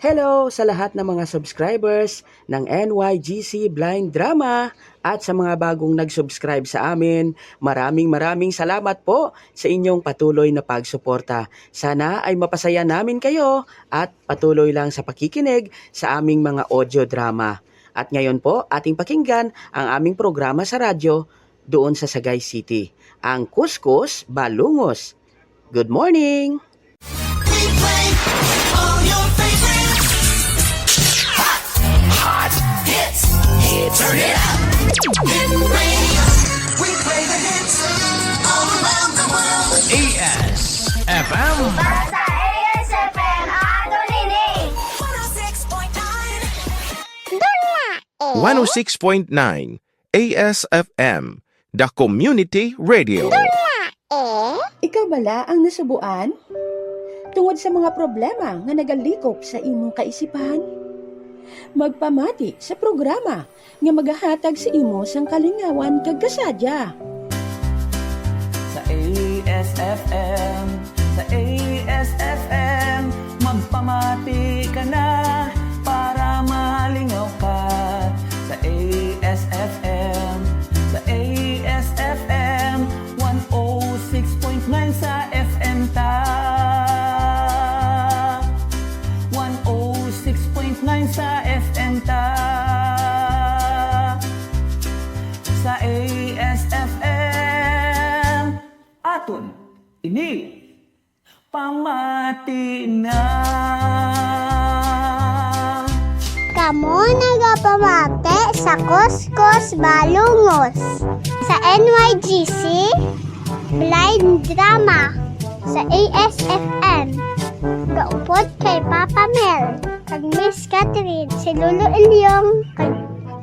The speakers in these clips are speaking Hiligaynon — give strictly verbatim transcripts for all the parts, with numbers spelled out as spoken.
Hello sa lahat ng mga subscribers ng N Y G C Blind Drama at sa mga bagong nag-subscribe sa amin. Maraming, maraming salamat po sa inyong patuloy na pagsuporta. Sana ay mapasaya namin kayo at patuloy lang sa pakikinig sa aming mga audio drama. At ngayon po, ating pakinggan ang aming programa sa radyo doon sa Sagay City, ang Kuskus Balungos. Good morning! We play all your favorites. Hot, hot hits. Turn it up. Hit radio. We play the hits all around the world. A S F M. Basta A S F M, ato ini. One oh six point nine. Dula, eh. One oh six point nine A S F M, the community radio. Dula, eh. Ikaw bala ang nasubuan? Tungod sa mga problema nga nagalikop sa imong kaisipan? Magpamati sa programa nga magahatag sa imo sang kalingawan kag kasadya. Sa A S F M, sa A S F M, magpamati ka na para malingaw ka. Sa A S F M, sa A S F M, one oh six point nine sa F M ta. One oh six point nine sa F M ta. Sa A S F M, aton ini. Pamati na. Kamo nagapamati sa Kuskus Balungos, sa N Y G C, Blind Drama, sa A S F M. Kaupod kay Papa Mel, kag Miss Catherine, si Lolo Ilyong, kag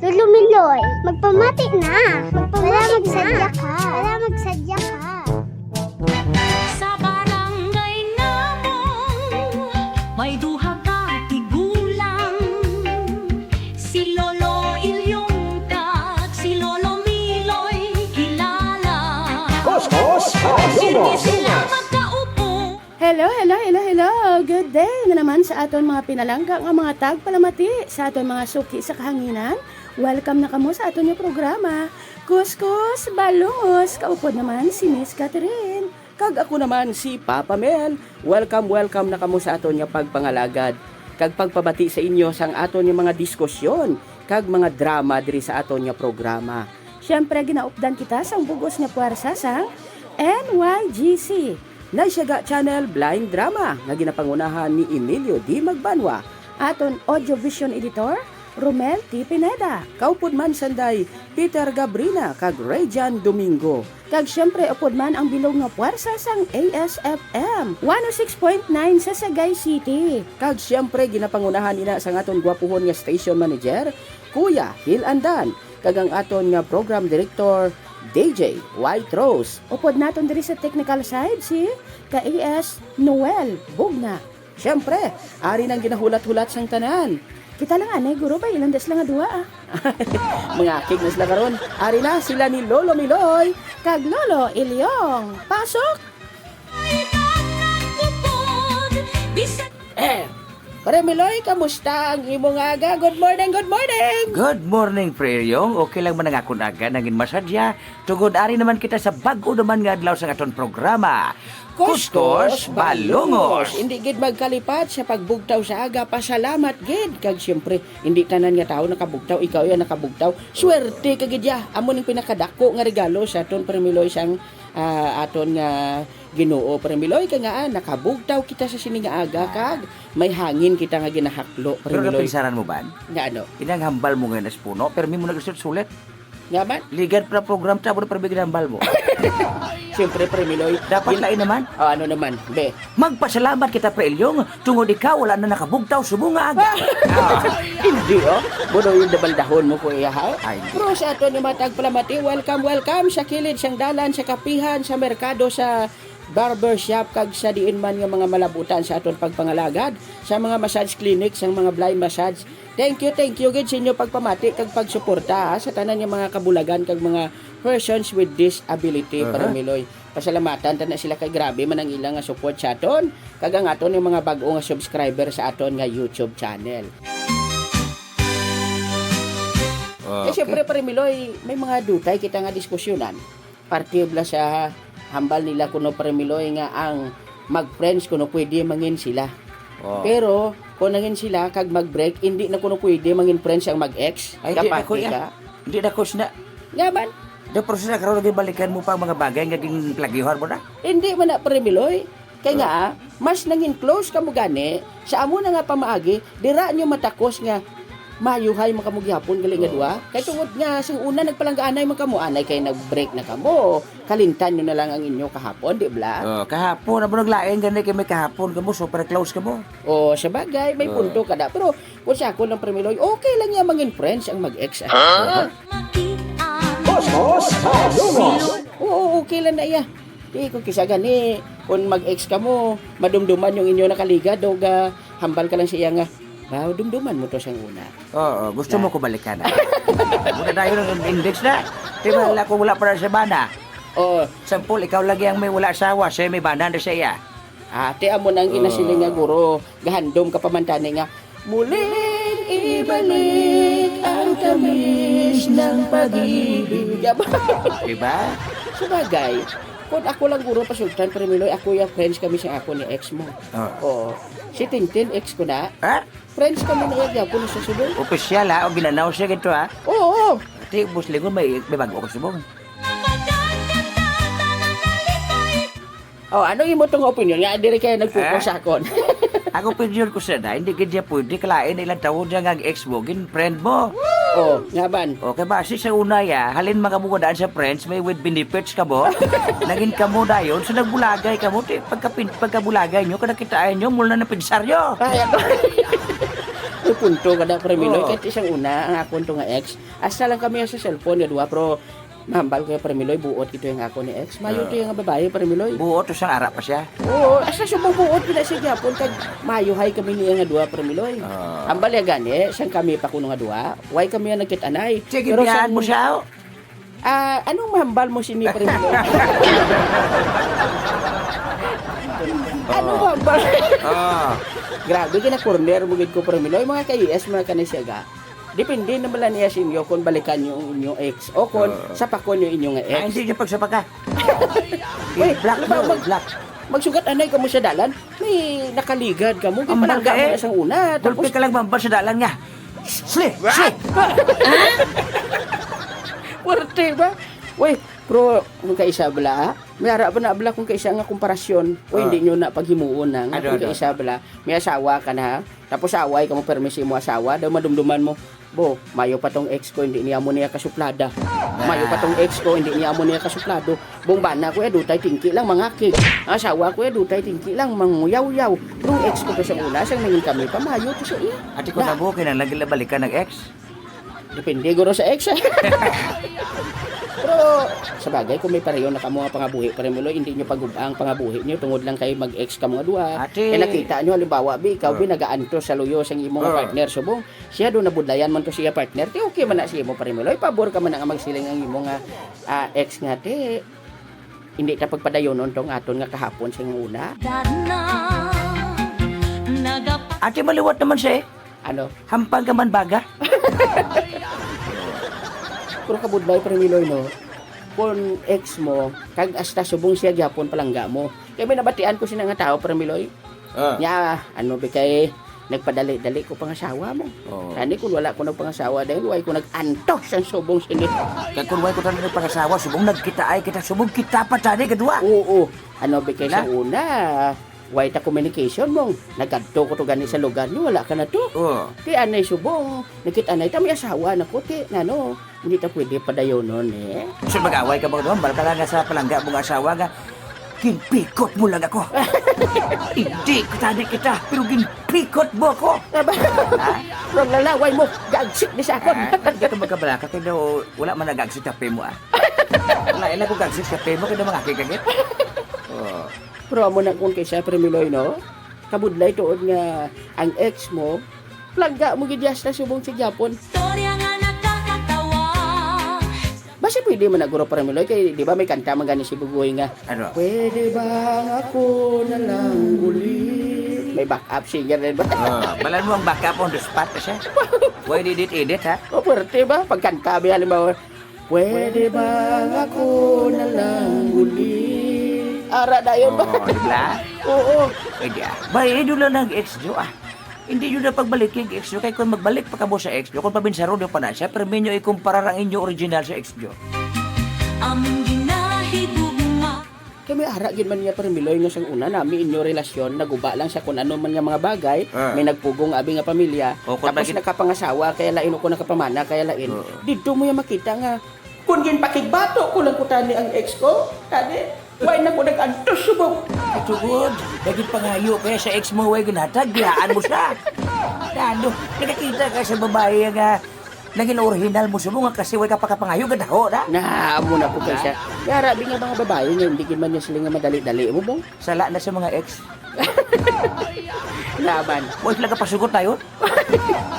Lolo Miloy. Magpamati na. Magpamati na. Para magsadya ka. Para magsadya ka. Sa barangay namon, may duha ka tigulang, si Lolo Ilyong kag si Lolo Miloy kilala. Kuskus Balungos. Sige sila magkaupo. Hello, hello, hello, hello. Good day na naman sa aton mga pinalangga nga mga tagpalamati, sa aton mga suki sa kahanginan. Welcome na kamo sa aton nga programa, Kuskus Balungos. Kaupod naman si Miss Catherine. Kag ako naman si Papa Mel. Welcome, welcome na kamo sa aton nga pagpangalagad kag pagpabati sa inyo sang aton nga mga diskusyon kag mga drama diri sa aton nga programa. Siyempre, ginaupdan kita sang bug-os nga puwersa sang N Y G C, Naisyaga Channel Blind Drama, nga ginapangunahan ni Emilio D. Magbanwa, aton audio vision editor, Romel T. Pineda. Kaupod man sanday, Peter Gabrina kag Rayjan Domingo. Kag siyempre, upod man ang bilog nga puwersa sang A S F M one oh six point nine sa Sagay City. Kag siyempre, ginapangunahan ina sang aton gwapuhon nga station manager, Kuya Hil Andan, kag ang aton nga program director, D J White Rose. Upod naton diri sa technical side si Ka A S Noel Bugna. Siyempre, ari nang ginahulat-hulat sang tanan. Kita lang anay, guro, bay, ilan da sila nga duha, ah. Mga akig na sila karon. Ari na sila ni Lolo Miloy kag Lolo Ilyong. Pasok! Eh, Pare Miloy, kamusta ang imo nga aga? Good morning, good morning! Good morning, Pre Ilyong. Okay lang man ang akon aga, nangin masadya. Tungod ari naman kita sa bag-o naman nga adlaw sa aton programa, Kuskus Balungos. Hindi gid magkalipat sa pagbugtaw sa aga, pasalamat gid. Kag siyempre, hindi tanan nga tawo nakabugtaw, ikaw ya nakabugtaw. Swerte ka gid ya. Amo ning pinakadako nga regalo sa aton, Pre Miloy, sang, ah, aton nga Ginoo, Pre Miloy, kay nga, ah, nakabugtaw kita sa sini nga aga, kag may hangin kita nga ginahaklo, Pre Miloy. Pero napinsaran mo, ban? Nga ano? Inang hambal mo ngayon as puno, pero may mo nagsulit-sulit. Nga man? Ligad pa program ta, pero permi ginambal mo. Siyempre, Pre Miloy. Dapat lain naman. Oh, ano naman, be? Magpasalamat kita, Pre Ilyong, tungod ikaw wala na nakabugtaw subong nga aga. Ah, hindi, oh. Buno yung dabaldahon mo, kuya, ha? Ay, hindi. Pero sa ato ni Matag Palamati, welcome, welcome sa kilid sang dalan, sa kapihan, sa merkado, sa barbershop, kag sa diin man nga mga malabutan sa aton pagpangalagad, sa mga massage clinic, sa mga blind massage. Thank you, thank you gid sa inyo pagpamati kag pagsuporta, ha, sa tanan nga mga kabulagan kag mga persons with disability, Aha. Pare Miloy. Pasalamatan ta na sila kay grabe man ang ila nga support sa aton, kag ang aton yung mga bag-o nga subscriber sa aton nga YouTube channel. Ah, Eh, okay. Siyempre, Pare Miloy, may mga dutay kita nga diskusyonan. Parte bala sa hambal nila kuno, Pare Miloy, nga ang mag-friends kuno pwede mangin sila. Oh. Pero kung nangin sila kag mag-break, hindi na kuno pwede mangin friends ang mag-ex. Ay, hindi na ko, Kapati ya. Ka. Hindi na ko sina- Nga man. Da, pero sa karon lagi balikan mo pa ang mga bagay nga ginplagihan mo na? Hindi man na, Pare Miloy. Kay nga, ah, mas nangin close kamo gani sa amo na nga pamaagi, dira nyo matakos nga mayuhay man kamo gihapon gali nga duha. Kay tungod nga sing una nagpalanggaanay man kamo, anay kay nag-break na kamo, kalintan nyo na lang ang inyo kahapon, di bala? Oh, kahapon, amo naglain gani kay may kahapon kamo, super close kamo. Oh, sa bagay, may punto ka da. Pero kung sa ako lang, Pare Miloy, okay lang ya mangin friends ang mag-ex, ah. Boss, boss, ah, Lumos. Oo, okay lang na iya. Di ko kisa gani, kung mag-ex ka mo, madumduman yung inyo nakaligad o ga hambal ka lang sa iya nga, "Ba, dumduman mo to sang una." Oo, gusto mo ko balikan, ah? Muna tayo ng index na. Di ba, wala ko, wala pa sa bana. Oo. Sampol, ikaw lagi ang may wala asawa, siya may bana na sa iya. Ah, ti amo nang ginasiling nga guro, gahandom ka pa man tani nga, "Muling ibalik ang tamis ng pag-ibig." Diba? Diba? Sabagay, kung ako lang guro pasultan, Pare Miloy, ako yung friends kami sa ako ni ex mo. Ah. Oo. Si Tintin, ex ko na. Ha? Friends kami na iya gyapon sa subong. Opisyal, ha? O ginanaw siya gito, ha? Oo, oo. Ati, boss, lingon, may, may bago ko subong. Oh, ano imo tong opinion nga diri kay nagpupos Eh? Sa akon? Ang opinion ko sa na, hindi gid niya pwede kalain ilang taon niya nga ang ex mo, gin friend mo. Oh, nga ban? Okay ba? Si sa una ya, halin mga mo daan sa friends, may with benefits ka mo. Naging kamo dayon, so nagbulagay kamo, ti, pagkapin-, pagkabulagay nyo, kada kitaan nyo, mula na pinsaryo. Ay, ako. May punto ka na, Pare Miloy. Oo. Kahit isang una, ang akon to nga ex, hasta lang kami sa cellphone nga duha, pero mahambal ko yung Pare Miloy, buot ito yung ako ni ex. Mayo Ah. Ito yung babae, Pare Miloy. Buot, to sang ara pa siya. Oo, asa siya mo buot, pina siya gyapon, kag mayo hay kami niya nga duha, Pare Miloy. Ah. Hambal ya gani, sang kami pa kuno nga duha, why kami ang nagkit-anay? Sige, Pero biyaan sang mo siya, oh. Ah, anong mahambal mo sini, Pare Miloy? Anong Ah. Mahambal? Ah. Grabe, gina-corner mo gid ko, Pare Miloy. Mga ka-E S, mga kanisiyaga. Depende na bala niya sa inyo kung balikan niyo ang inyong ex o kung Oo. Sapakon niyo inyong ex. Ah, hindi niya pagsapaka. Uy, block ano ba, mo, mag-, block. Magsugat anay ka mo sa dalan, may nakaligad ka mo, Ang gipalangga bangka, mo eh. Na sang una, Gulpi tapos ka lang mambal sa dalan nga. Sli! Sli! Puwerte ba? Uy, pero kung kaisa bala, ah, may ara ba na bala kung kaisa nga komparasyon? O Ah. Hindi nyo na paghimuon na nga Ano, kung ano? Kaisa bala, may asawa ka na, ha? Tapos away ka mo, permi sa imo asawa, daw madumduman mo, "Bo, mayo pa tong ex ko, hindi niya mo niya kasuplada. Mayo pa tong ex ko, hindi niya mo niya kasuplado. Bong bana ko, eh, dutay tingki lang mangakig. Asawa ko, eh, dutay tingki lang manguyawyaw. Tong ex ko to sa una, sang nangin kami pa, mayo to sa iya." Ati ko Na- na buo, kinahanglan gila balikan ang ex? Depende, guro, sa ex. Pero, sa bagay, kung may pareho na kamo nga pangabuhi, Pare Muloy, hindi nyo pagub-ang pangabuhi nyo tungod lang kay mag-ex ka mga duha. Ate. Kaya nakita nyo, halimbawa, bi, ikaw, bi, Oh. Nagaantos sa luyo sa imong Oh. Partner, subong. Siya doon nabudlayan man to siya, partner. Ti okay man na sa imo, Pare Muloy. Pabor ka man na nga magsiling ang imo nga, ah, ex nga, ti, hindi ta pagpadayonon tong aton nga kahapon sa una. Ate, maliwat naman siya eh. Ano? Hampang ka man baga. Pero kabudlay, Pare Miloy, no? Kung ex mo, kag hasta subong siya gyapon palangga mo. Kaya may nabatian ko sina nga tao, Pare Miloy. Ah. Nya, ano ba kay nagpadali-dali ko pangasawa mo? Oo. Kani kung wala ko nagpangasawa, dahil why ko nag-antos ang subong sini? Kay kung why ko tanan nagpangasawa, subong nagkita ay kita, subong kita pa tani kadwa. Oo. Ano ba kay sa Na? Una? Way ta communication mong nagadto ko to gani sa lugar niyo, wala ka na to. Oo. Ti anay subong, nakit-anay ta may asawa na ko, ti, nano, hindi ta pwede padayonon, eh. So, mag-away ka ba doon? Bal ka lang nga sa palangga mong asawa nga, "Ginpikot mo lang ako." Hindi ko tani kita, pero ginpikot mo ako. Aba, Ha? Pero lalaway mo, gagsik ni sa akon. Ah, hindi ka magkabalaka, kaya daw wala man nagagsik kape mo, ah. Wala, ila ko gagsik kape mo, kaya daw mangakigagit. Oh. Pero amo na kung kay siya, Pare Miloy, no? Kabudlay tuod nga ang ex mo, plangga mo gid yasta subong sa gyapon. Istorya nga nakakatawa. Ba, Kasi pwede man na, Guro Parmiloy, kay di ba may kanta man gani si Bugoy nga, Ano? "Pwede ba nga ako na lang uli?" May backup singer din ba? Ah, balan mo ang backup on the spot siya. Pwede edit-edit, ha? O, pwerte ba? Pagkanta, bi, halimbawa, "Pwede ba nga ako na lang uli?" Ara dayon ba? Oh, di ba? Oo. Pwede, ah. Ba, idol lang ng ex nyo, ah. Hindi nyo na pagbalik yung ex nyo. Kaya kung magbalik pa kamo sa ex nyo, kung pabinsaron nyo pa na siya, pero ninyo ikumparar ang inyo original sa ex nyo. Among ginahigugma. Kay may ara gid man niya, Parmiloy, nga sang una nami inyo relasyon, naguba lang sa kun ano man nga mga bagay, Ah. may nagpugong abi nga pamilya, O, kung tapos nagit- nakapangasawa, kaya lain, o kung nakapamana, kaya lain. Oo. Didto mo yung makita nga, kung ginpakigbato ko lang ko tani ang ex ko, tani, why na ko nag-antos subong? Katugod, naging pangayo kaya sa ex mo, way ginhatag, biyaan mo siya. Ano, nakakita ka sa babae nga naging original mo subong nga kasi way ka pakapangayo, gadaho na? Na, amo na po kay siya. Yara, di nga mga babae nga hindi gid man niya sila nga madali-dali mo, bong? Sala na sa mga ex. Naman. Way sila kapasugot na yun.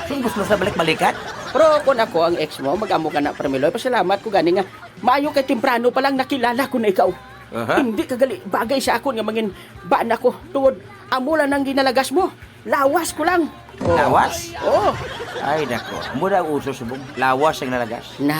Sino gusto sa balik-balikan? Pero kung ako ang ex mo, mag-amo ka na, Parmiloy. Pasalamat ko gani nga maayo kay temprano pa lang nakilala ko na ikaw. Aha. Hindi ka gali bagay sa akon nga mangin ba na ko. Tungod, amo lang ang ginalagas mo. Lawas ko lang. Oh. Lawas? Oo. Ay, nako. Amo na ang uso subong. Lawas ang nalagas. Na,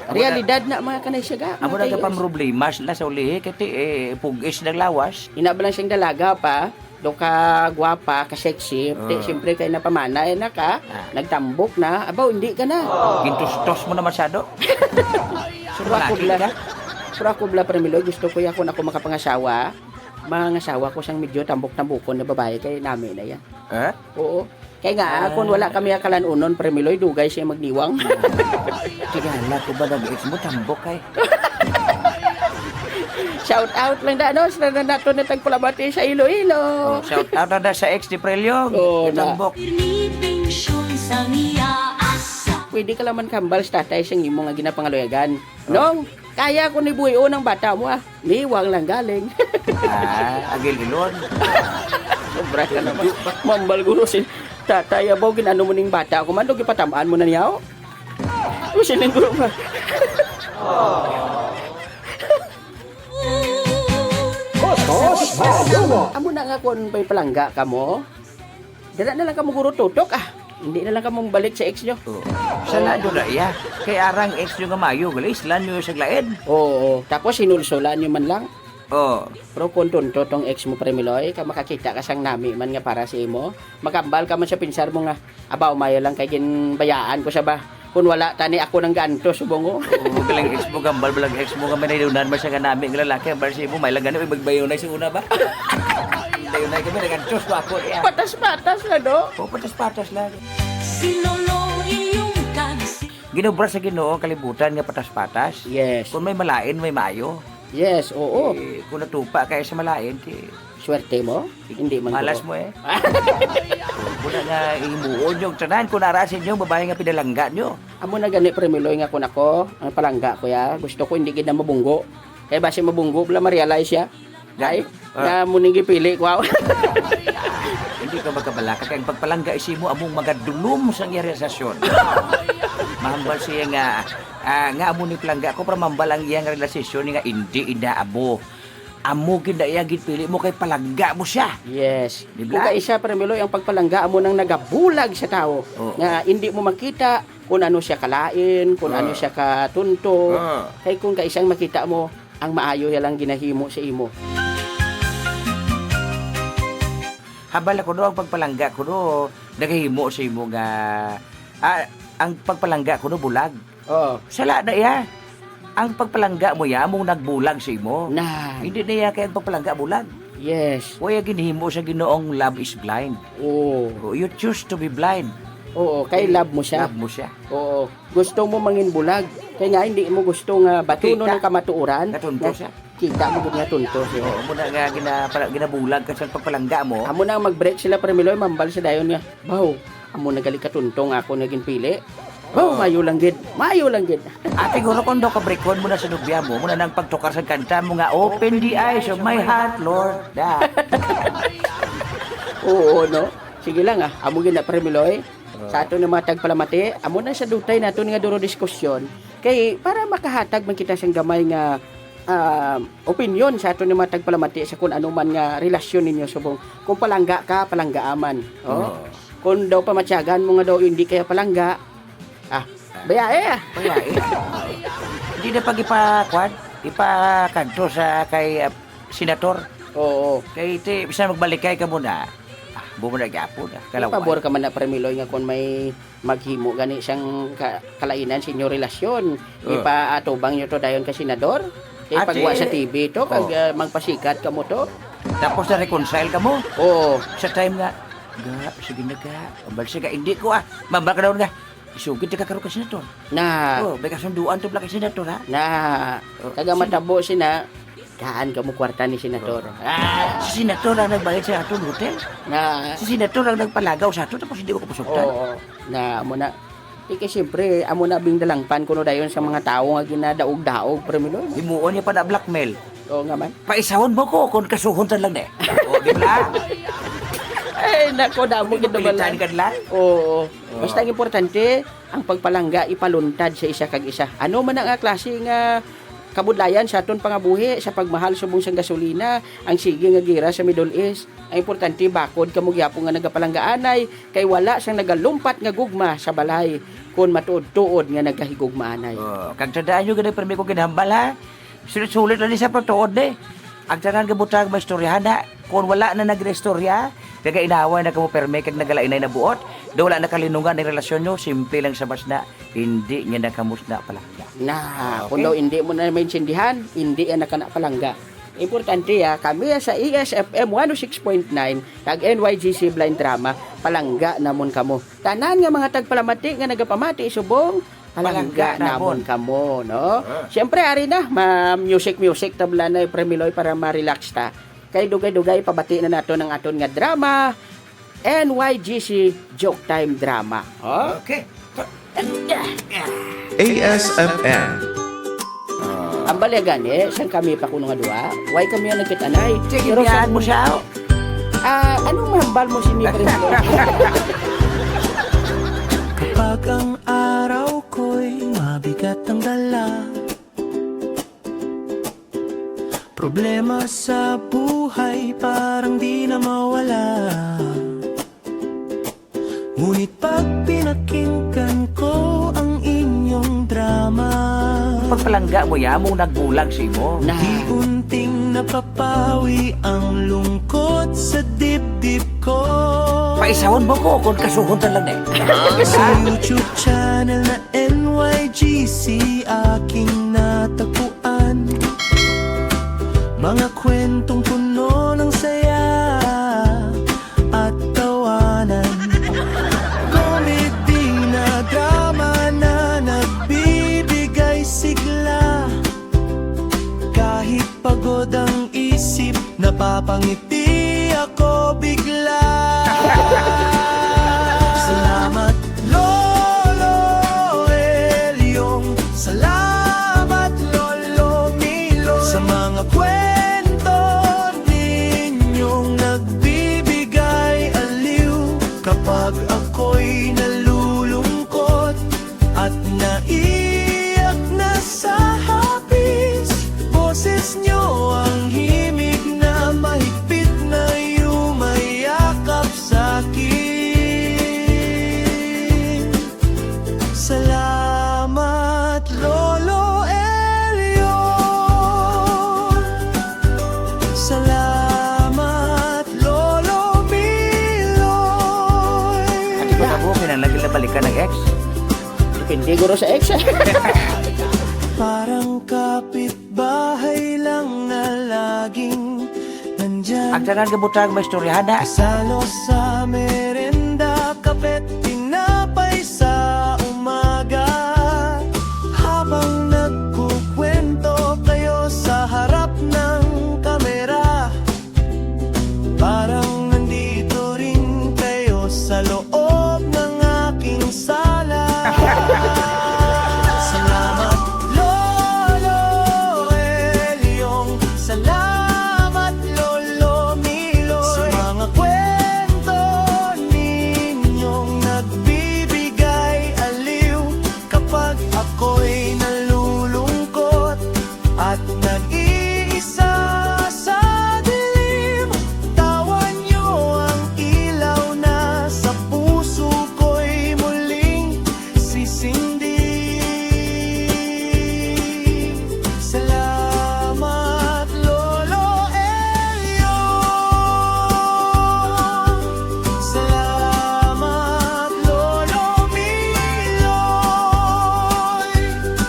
Amo na. Realidad na, mga kanay siya ga, Amo mga na kay kapang problema sila sa ulihi. Kaya ti, eh, pugis ng lawas. Ina ba lang siyang dalaga pa? Do ka gwapa, ka sexy. Ti, Ah. siyempre, kay napamana, eh, na ka. Ah. Nagtambok na. Abaw, hindi ka na. Gintustos mo na masyado. Pero ako Sumalaki bla, ka? pero ako bla, Parmiloy, gusto ko ya kung ako makapangasawa. Mangasawa ko sang medyo tambok-tambokon na babae kay nami na ya. Eh? Oo. Kay nga, Ah. kung wala kami akalanunon, Parmiloy, dugay siya magniwang. Tigala ko ba nag-ex mo, tambok kay. Shout out lang da, no? Sa na nato na tagpalamati sa Iloilo. Oh, shout out na da sa ex ni Prelyong. Oh, na. Tambok. Pirmi pensyon sa iya asa. Pwede ka lang man kambal sa tatay sa imo nga ginapangaluyagan. Oh. Nong, kaya ko ni buhion ang bata mo, ah. Niwang lang galing. Ah, agil ilon. Sobra ka naman. Mambal guro si tatay, abaw, ginano mo ning bata ko man, do gipatam-an mo na niya, oh. O, siling guro ba? Kustos Maluma. Amo na nga kung may palangga ka mo, dala na lang ka mo guro tutok, ah. Hindi na lang ka mong balik sa ex nyo. Oh. Salado na iya. Kay arang ex nyo nga mayo, gali, islan nyo sa glain. Oo, tapos hinulsulan nyo man lang. Oh. Pero kung tunto tong ex mo, Pre Miloy, ka makakita ka sang nami man nga para sa imo, makambal ka man sa pinsar mo nga, "Abaw, mayo lang kay ginbayaan ko sa ba. Kung wala, tani ako nang gaantos, subong ko." Oo, galing ex mo, gambal ba lang ex mo nga may naidunan man siya nga nami nga lalaki, ang para sa imo, may lang gani, may magbayunay sa una ba? Bayunay kami, nag-antos ko ako, iya. Patas-patas na, do? Oh, patas-patas lang. Sinulong iyong kagsi- Ginobra sa Ginoo ang kalibutan nga patas-patas. Yes. Kung may malain, may maayo. Yes, oo. Eh, kung natupa kaya sa malain, ti Swerte mo? Hindi man Malas ko. Mo, eh. Muna nga ihimuon yung tanan kung nara sa inyong babae nga pinalangga nyo. Amo na gani, Pre Miloy, nga kung ako, ang palangga ko ya, gusto ko hindi gid na mabunggo. Kaya basi mabunggo, bala ma-realize siya. Ay, Ah. na mo ning gipili ko, aw. Hindi ka magkabalaka kay ang pagpalangga isimo among magadulom sang iya relasasyon. Mahambal siya nga, ah, nga amo ni palangga ko, pero mahambal ang iyang relasasyon nga hindi inaabo. Amo gid na iya ginpili mo kay palangga mo siya. Yes. Di ba? Kung kaisa, Pre Miloy, ang pagpalangga amo nang nagabulag sa tawo Oo. nga hindi mo makita kung ano siya kalain, kung ano Ah. siya katunto. Ah. Kay kung kaisang makita mo, ang maayo ya lang ginahimo sa imo. Habal ako do, ang pagpalangga ko do, nagahimo sa imo nga, ah, ang pagpalangga ko do, bulag. Oo. Sala na iya. Ang pagpalangga mo ya, among nagbulag sa imo. Na. Hindi na iya kay ang pagpalangga bulag. Yes. Kaya ginhimo sa Ginoong love is blind. Oo. Oh, you choose to be blind. Oo, kay love mo siya. Love mo siya. Oo. Gusto mo mangin bulag. Kaya nga, hindi mo gusto nga batunon Kita. Ang kamatuoran. Natunto Na siya. Kita mo gud nga tunto siya. Oo, muna nga gina-, para-, ginabulag ka sa pagpalangga mo. Amo na ang mag-break sila, Pre Miloy, mambal sa dayon nga, "Baw, amo na gali katunto nga ako naging pili. Baw, Oo. mayo lang gid, mayo lang gid." Ate, guro, kung daw kabrikon mo na sa nubya mo, muna nang pagtukar sa kanta mo nga, "Open the eyes of my heart, Lord." Da. Oo, no? Sige lang, ah. Amo gid na, Pre Miloy. Oo. Sa ato nga mga tagpalamati, amo na sa dutay nato nga duro diskusyon. Kay para makahatag man kita sang gamay nga, ah, opinyon sa aton nga mga tagpalamati sa kun ano man nga relasyon ninyo subong. Kung palangga ka, palanggaa man. Oh. Oo. Kung daw pamatyagan mo nga daw hindi kaya palangga, ah, bayae, ah. Bayae. Hindi na pag ipakuwan, ipakadto sa kay, ah, senator. Oo. Kay ti, bisan magbalikay ka muna, ah, bumo na gyapon, ah. May pabor ka man na, Premiloy, nga kung may maghimo gani sang ka-, kalainan sa inyo relasyon. Oh. Ipaatubang nyo to dayon ka senador. Kay pagwa sa T V to, kag, oh, ah, magpasikat kamo to. Tapos na-reconcile kamo? Oo. Sa time nga, "Ga, sige na ga. Ambal siya ga, hindi ko, ah." Mambal ka daw nga, "Isugid ka karon ka senator." Na. Oh, may kasunduan to pala kay senator, ha? Na. Oh, kag ang matabo sina, gaan kamo kwarta ni senator. Ah, si senator ang nagbayad sa aton hotel. Na. Si senator ang nagpalagaw sa ato, tapos hindi ko kapusugtan. Oo. Na, amo na. Di kay siyempre, amo na bing dalangpan kuno dayon sa mga tawo nga ginadaog-daog, Premiloy. Himuon niya pa na blackmail. Oo nga man. Paisahon mo ko kung kasuhon ta lang, eh. O, di ba? Ay, nako, damo gid naman lang. Pilitan ka lang? Oo. Oo. Basta ang importante, ang pagpalangga ipaluntad sa isa kag isa. Ano man ang, ah, klase nga kabudlayan sa aton pangabuhi, sa pagmahal subong sang gasolina, ang sige nga gira sa Middle East, ang importante, bakod kamo gyapon nga nagapalanggaanay, kay wala sang nagalumpat nga gugma sa balay, kon matuod-tuod nga nagahigugmaanay. Oh, kag tandaan nyo, gani, permi ko ginhambal, ha? Sulit-sulit lang ni sa pagtuod, eh. Ang tanan nga butang may istoryahan na. Kung wala na nagreistorya, kag inaway na kamo permi kag nagalainay na buot, daw wala na kalinungan ang relasyon nyo, simple lang sa mas na, hindi niya na kamo na palangga. Na, okay? Kung daw hindi mo na maintindihan, hindi yan na ka na palangga. Importante, ah, kami sa E S F M one oh six point nine, kag N Y G C Blind Drama, palangga namon kamo. Tanan nga mga tagpalamati nga nagapamati subong, palangga namon kamo, no? Ah. Siyempre, ari na, ma-music-music tabla na, Premiloy, para ma-relax ta. Kay dugay-dugay, pabati na nato ng aton nga drama, N Y G C Joke Time Drama. Oh? Okay. A S F M. Ang balya gani, sang kami pa kuno nga duha, why kami ang nagkit-anay? Sige, pero biyaan sa mo siya, oh. Ah, anong mahambal mo sini, Premiloy? Kapag ang araw ko'y mabigat ang dala, problema sa buhay parang di na mawala. Ngunit pag pinakinggan ko ang inyong drama, pagpalangga mo ya, mo nagbulag sa imo. Na. Unti-unting napapawi ang lungkot sa dibdib ko. Paisahon mo ko kung kasuhon ta lang, eh. Sa YouTube channel na N Y G C aking natagpuan. Mga kwentong puno ng saya at tawanan. Komedi na drama na nagbibigay sigla. Kahit pagod ang isip, napapangiti ako bigla. Salamat, Lolo Elyong. Salamat, Lolo Milo, sa mga kwento ninyong nagbibigay aliw. Kapag ako'y nalulungkot at naiyak na sa hapis, boses nyo ang himig na mahigpit na yumayakap sa'kin. Salamat, Lolo Elio. Salamat, Lolo Miloy. Ati ko na po, kinahanglan nila balikan ang ex. Depende guro sa ex. Parang kapitbahay lang na laging nandyan. Ang tanan nga butang may istoryahan na. Kasalo sa merenda, kape't tinapay sa umaga. Habang nagkukwento kayo sa harap ng kamera, parang nandito rin kayo sa loob ng aking sala. Salamat, Lolo Elyong. Salamat, Lolo Milo. Sa mga kwento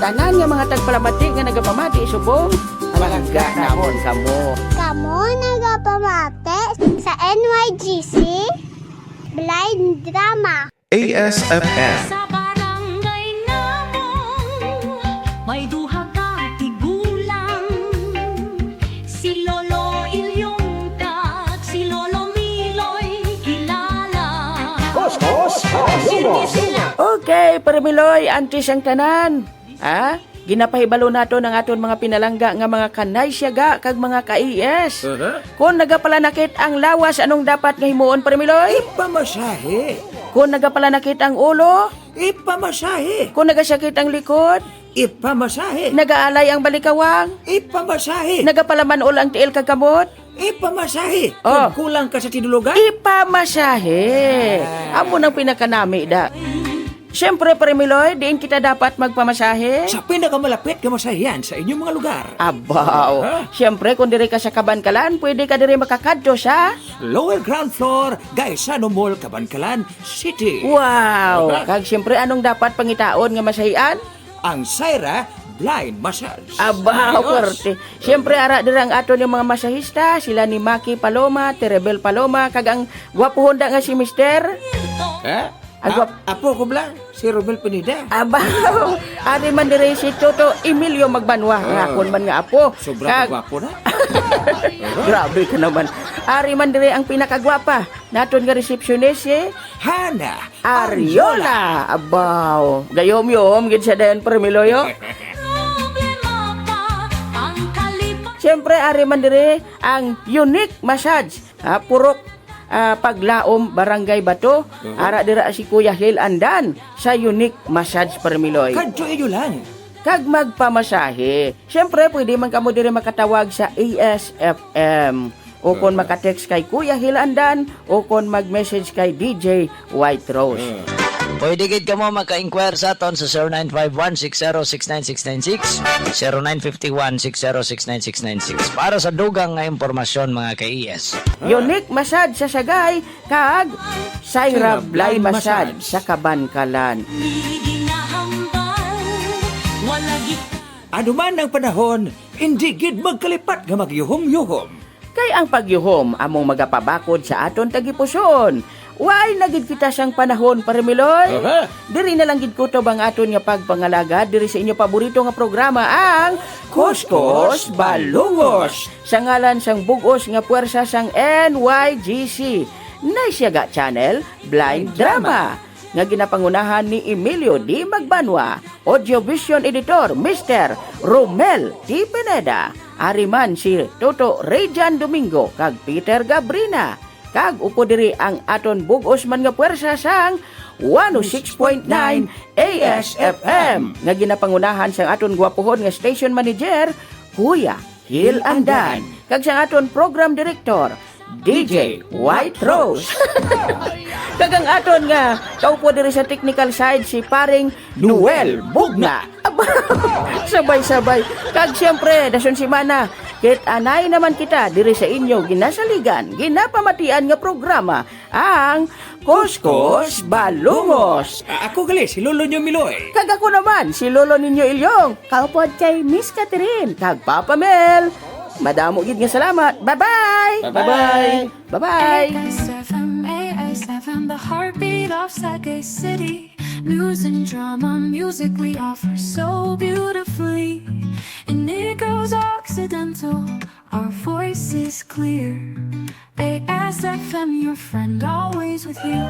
Tanan nga mga tagpalamati nga nagapamati subong, palangga namon kamo. Kamo nagapamati sa N Y G C Blind Drama. A S F M. Sa barangay namong may duha ka tigulang, si Lolo Ilyong kag si Lolo Miloy kilala. Kuskus Baluos. Okay, Pare Miloy, antes ang tanan, ha? Ginapahibalo naton ang aton mga pinalangga nga mga kanay siyaga kag mga ka-E S. Aha. Kon nagapalanakit ang lawas, anong dapat nga himuon, Pare Miloy? Ipamasahe. Kon nagapalanakit ang ulo? Ipamasahe. Kon nagasakit ang likod? Ipamasahe. Nagaalay ang balikawang? Ipamasahe. Nagapalaman-ol ang tiil kag kamot? Ipamasahe. Oh. Kung kulang ka sa tinulugan? Ipamasahe. Ah. Amo nang pinakanami, da. Siyempre, Pare Miloy, diin kita dapat magpamasahe? Sa pinakamalapit nga masahihan sa inyong mga lugar. Abaw. Aha. Siyempre, kung diri ka sa Kabankalan, pwede ka diri makakadto sa Lower ground floor, Gaisano Mall, Kabankalan City. Wow! Aha. Kag siyempre, anong dapat pangitaon nga masahian? Ang Syra Blind Massage. Aba, ayos. Kwerte. Siyempre, ara dira ang aton yung mga masahista, sila ni Maki Paloma, Terebel Paloma, kag ang gwapohon da nga si Mister. Ha? Ang gwap- Ap-, apo ko bala, si Romel Pineda. Aba, ari man dire si Toto Emilio Magbanwa, nga Ah. akon man nga apo. Sobra Kag- ka gwapo na. Grabe ka naman. Ari man dire ang pinakagwapa naton nga receptionist, eh. Hana Ariola. Ariola. Abaw. Gayom-yom, gid siya dayon, Pare Miloy, oh. Siyempre, ari man dire ang Unique Massage, ha, Purok, ah, Paglaom, Barangay Bato. Mhm. Ara dira si Kuya Hil Andan sa Unique Massage, Pare Miloy. Kadto inyo lang. Kag magpamasahe. Siyempre, pwede man kamo dire makatawag sa A S F M. O kon Aha. maka-text kay Kuya Hil Andan, o kon mag-message kay D J White Rose. Ah. Pwede gid kamo maka-inquire sa aton sa zero nine five one six zero six nine six nine six, zero nine five one six zero six nine six nine six para sa dugang nga impormasyon, mga ka-E S. Ah. Unique Massage sa Sagay kag Syra Blind Massage sa Kabankalan. Ano man ang panahon, hindi gid magkalipat nga magyuhom-yuhom. Kay ang pagyuhom among magapabakod sa aton tagipusoon. Way na gid kita sang panahon, Pare Miloy. Aha. Diri na lang gid kutob ang aton nga pagpangalagad diri sa inyo paborito nga programa, ang Kuskus Balungos. Sa ngalan sang bug-os nga puwersa sang N Y G C, Naisyaga Channel, Blind Drama, nga ginapangunahan ni Emilio D. Magbanwa, Audio Vision Editor, Mister Romel T. Pineda, ari man si Toto Rayjan Domingo kag Peter Gabrina, kag upod diri ang aton bug-os man nga puwersa sang one oh six point nine A S F M, nga ginapangunahan sang aton gwapuhon nga station manager, Kuya Hil Andan, kag sang aton program director, D J White Rose. Kag ang aton nga kaupod diri sa technical side, si paring Noel Bugna. Sabay-sabay. Kag siyempre, dason semana, kit-anay naman kita diri sa inyo ginasaligan, ginapamatian nga programa, ang Kuskus Balungos. A-, ako gali, si Lolo nyo Miloy. Kag ako naman, si Lolo ninyo Ilyong. Kaupod kay Miss Catherine, kag Papa Mel. Madamo gid nga salamat. Bye-bye. Bye-bye. Bye-bye. A S F M, A S F M, the heartbeat of Sagay City. News and drama, music we offer so beautifully. In Negro's Occidental, our voice is clear. A S F M, your friend, always with you.